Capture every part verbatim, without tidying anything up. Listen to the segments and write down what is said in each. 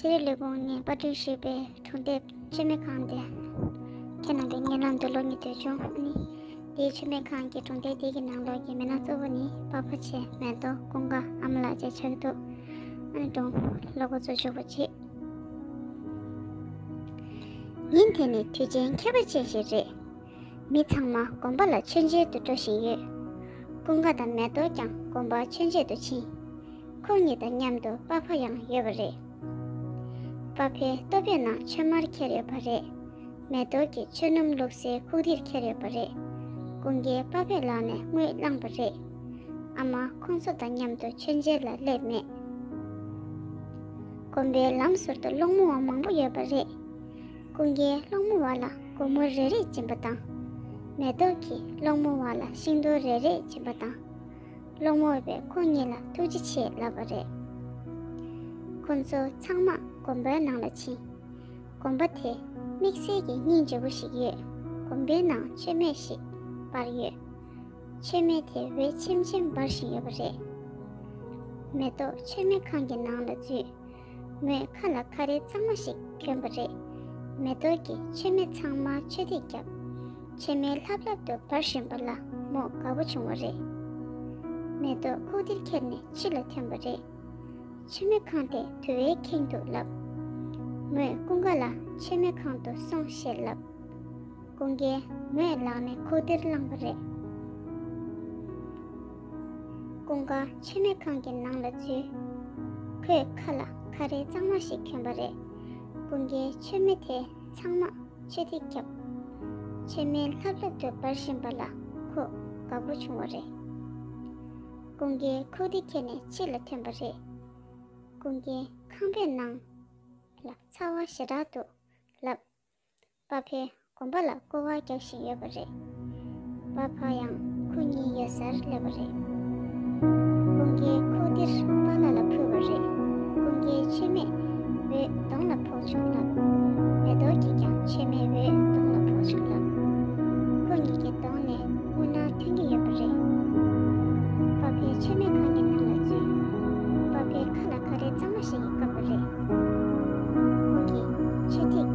ཤེས་རིག་ལས་ཁུངས་ནས་པར་སྐྲུན་ཞུས་པའི་སྒྲུང་དེབ་མཆོད་མེ་ཁང་དེ་ཁྱེད་རྣམ་པའི་སྙན་ལམ་དུ་ཀློག་སྙིང་འདོད་བྱུང་། ཨ་ནི་དེའི་མཆོད་མེ་ཁང་གི་སྒྲུང་དེབ་དེ་གི་ནང་ལོགས་ཀྱི་མི་སྣ་གཙོ་བོ་ནི་པ་ཕ་བྱས། མེ་ཏོག་ཀུན་དགའ། ཨ་མ་ལགས་བཅས་ཆགས་འདུག་ཨ་ནི་སྒྲུང་ཀློག་འགོ་ཚུགས་ཆོག་པ་བྱེད། ཉིན་དེ་ནི་དུས་ཆེན་ཁྱད་པར་ཅན་ཞིག་རེད། མི་ཚང་མ་དགོན་པ་ལ་མཆོད་མཇལ་དུ་འགྲོ་བཞིན་ཡོད། ཀུན་དགའ་དང་མེ་ཏོག་ཀྱང་དགོན་པར་མཆོད་མཇལ་དུ་ཕྱིན། ཁོ་གཉིས་དང་མཉམ་དུ་པ་ཕ་ཡང་ཡོད་པ་རེད། པ་ཕའི་ཏོ་པའི་ནང་མཆོད་མར་ཁྱེར་ཡོད་པ་རེད། མེ་ཏོག་གིས་མཆོད་སྣུམ་བླུགས་སའི་ཁུག་ལྡིར་ཁྱེར་ཡོད་པ་རེད། ཀུན་དགའི་པ་ཕའི་ལག་ནས་དངུལ་བླངས་པ་རེད། ཨ་མ་ཁོང་ཚོ་དང་མཉམ་དུ་མཆོད་མཇལ་ལ་སླེབས་མེད། དགོན་པའི་ལམ་ཟུར་དུ་སློང་མོ་བ་མང་པོ་ཡོད་པ་རེད། ཀུན་དགའི་སློང་མོ་བ་ལ་སྒོར་མོ་རེ་རེ་སྦྱིན་པ་དང་། མེ་ཏོག་གིས་སློང་མོ་བ་ལ་ཤིང་ཏོག་རེ་རེ་སྦྱིན་པ་དང་། སློང་མོ་བས་ཁོ་གཉིས་ལ་ཐུགས་རྗེ་ཆེ་ལབ་པ་རེད། ཁོ་ཚོ་ཚང་མ་དགོན་པའི་ནང་ལ་ཕྱིན། དགོན་པ་དེ་དམིགས་བསལ་གྱི་སྙིང་རྗེ་པོ་ཞིག་ཡོད། དགོན་པའི་ནང་མཆོད་མེ་ཞིག་འབར་ཡོད། མཆོད་མེ་དེ་འོད་ཆེམ་ཆེམ་འབར་བཞིན་ཡོད་པ་རེད། མེ་ཏོག་མཆོད་མེ་ཁང་གི་ནང་ལ་འཛུལ། མོས་ཁ་ལ་ཁ་རས་གཙང་མ་ཞིག་གྱོན་པ་རེད། མེ་ཏོག་གིས་མཆོད་མེ་ཚང་མ་མཆོད་ཐིགས་བརྒྱབ། མཆོད་མེ་ལྷབ་ལྷབ་ཏུ་འབར་བཞིན་པ་ལ་མོ་དགའ་པོ་བྱུང་བ་རེད། མེ་ཏོག་ཁུག་ལྡིར་ཁྱེར་ནས་ཕྱི་ལ་ཐོན་པ་རེད། མཆོད་མེ་ཁང་དེ་དུ་བས་ཁེངས་འདུག་ལབ། མོས་ཀུན་དགའ་ལ་མཆོད་མེ་ཁང་དུ་སོང་ཞེས་ལབ། ཀུན་དགའི་མོའི་ལག་ནས་ཁུག་ལྡིར་བླངས་པ་རེད། ཀུན་དགའ་མཆོད་མེ་ཁང་གི་ནང་ལ་འཛུལ། ཁོས་ཁ་ལ་ཁ་རས་གཙང་མ་ཞིག་གྱོན་པ་རེད། ཀུན་དགའི་མཆོད་མེ་དེ་ཚང་མ་མཆོད་ཐིགས་བརྒྱབ། མཆོད་མེ་ལྷབ་ལྷབ་ཏུ་འབར་བཞིན་པ་ལ་ཁོ་དགའ་པོ་བྱུང་བ་རེད། ཀུན་དགའི་ཁུག་ལྡིར་ཁྱེར་ནས་ཕྱི་ལ་ཐོན་པ་རེད། ཀུན་དགའི་ཁང་པའི་ནང་ལ་ཚ་བ་ཞེ་དྲག་འདུག་ལབ། པ་ཕས་དགོན་པ་ལ་སྐོར་བ་རྒྱག་བཞིན་ཡོད་པ་རེད། པ་ཕ་ཡང་ཁོ་གཉིས་ཡོད་སར་སླེབས་པ་རེད། ཀུན་དགའི་ཁུག་ལྡིར་པཱ་ལགས་ལ་ཕུལ་བ་རེད། ཀུན་དགའི་མཆོད་མེ་འོད་གདོང་ལ་ཕོག་བྱུང་ལབ། མེ་ཏོག་གིས་ཀྱང་མཆོད་མེ་འོད་གདོང་ལ་ཕོག་བྱུང་ལབ། ཁོ་གཉིས་ཀྱི་གདོང་ནས་རྔུལ་ནག་ཐོན་གྱི་ཡོད་པ་རེད། པ་ཕས་མཆོད་མེ་ཁང་གི་ནང་ལ་འཛུལ། པ་ཕའི་ཁ་ལ་ཁ་རས་གཙང་མ་ཞིག་གིས་བཀབ་པ་རེད། ཁོང་གིས་མཆོད་ཐིགས་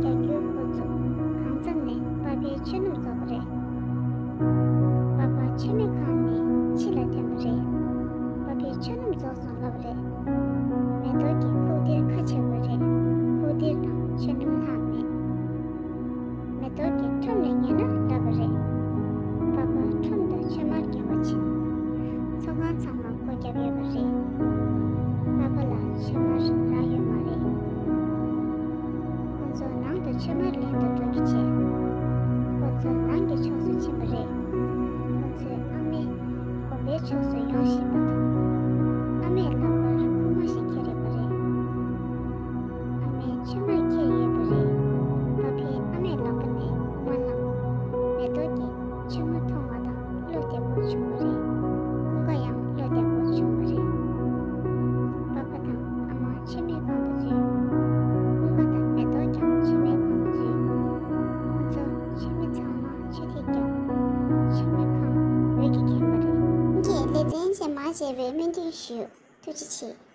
རྒྱག་རྒྱུ་འགོ་བཙུགས། གང་འཚམ་ནས་པ་ཕའི་མཆོད་སྣུམ་རྫོགས་པ་རེད། པ་ཕ་མཆོད་མེ་ཁང་ནས་ཕྱི་ལ་ཐོན་པ་རེད། པ་ཕའི་མཆོད་སྣུམ་རྫོགས་སོང་ལབ་པ་རེད། མེ་ཏོག་གི་ཁུག་ལྡིར་ཁ་ཕྱེ་བ་རེད། ཁུག་ལྡིར་ནང་མཆོད་སྣུམ་ལྷག་མེད། མེ་ཏོག་གིས་ཁྲོམ་ལ་ཉན་ན་ལབ་པ་རེད། པ་ཕ་ཁྲོམ་དུ་མཆོད་མར་རྒྱག་པར་ཕྱིན། ཚོང་ཁང་ཚང་མ་སྒོ་བརྒྱབ་ཡོད་པ་རེད། པ་ཕ་ལ་མཆོད་མར་རག་ཡོད་མ་རེད། ཁོ་ཚོ་ནང་དུ་མཆོད་མར་ལེན་དུ་འགྲོ་རྒྱུ་བྱས། ཁོ་ཚོ་ནང་གི་ཕྱོགས་སུ་ཕྱིན་པ་རེད། ཁོ་ཚོའི་ཨ་མས་དགོན་པའི་ཕྱོགས་སུ་ཡོང་བཞིན་པ་མཐོང་། ཨ་མས་ལག་པར་ཁུག་མ་ཞིག་འཁྱེར་ཡོད་པ་རེད། ཨ་མས་མཆོད་མར་འཁྱེར་ཡོད་པ་རེད། པ་ཕས་ཨ་མའི་ལག་པ་ནས་ཁུག་མ་བླངས། མེ་ཏོག་གིས་མཆོད་མར་མཐོང་བ་དང་བློ་བདེ་པོ་བྱུང་བ་རེད། ཀུན་དགའ་ཡང་བློ་བདེ་པོ་བྱུང་བ་རེད། པ་ཕ་དང་ཨ་མ་མཆོད་མེ་ཁང་དུ་འཛུལ། ཀུན་དགའ་དང་མེ་ཏོག་ཀྱང་མཆོད་མེ་ཁང་དུ་འཛུལ། ཁོ་ཚོ་མཆོད་མེ་ཚང་མ་མཆོད་ཐིགས་བརྒྱབ། མཆོད་མེ་ཁང་འོད་ཀྱིས་ཁེངས་པ་རེད། ཁྱེད་ལེ་ཚན་རྗེས་མ་མཇལ་བའི་སྨོན་འདུན་ཞུ། ཐུགས་རྗེ་ཆེ།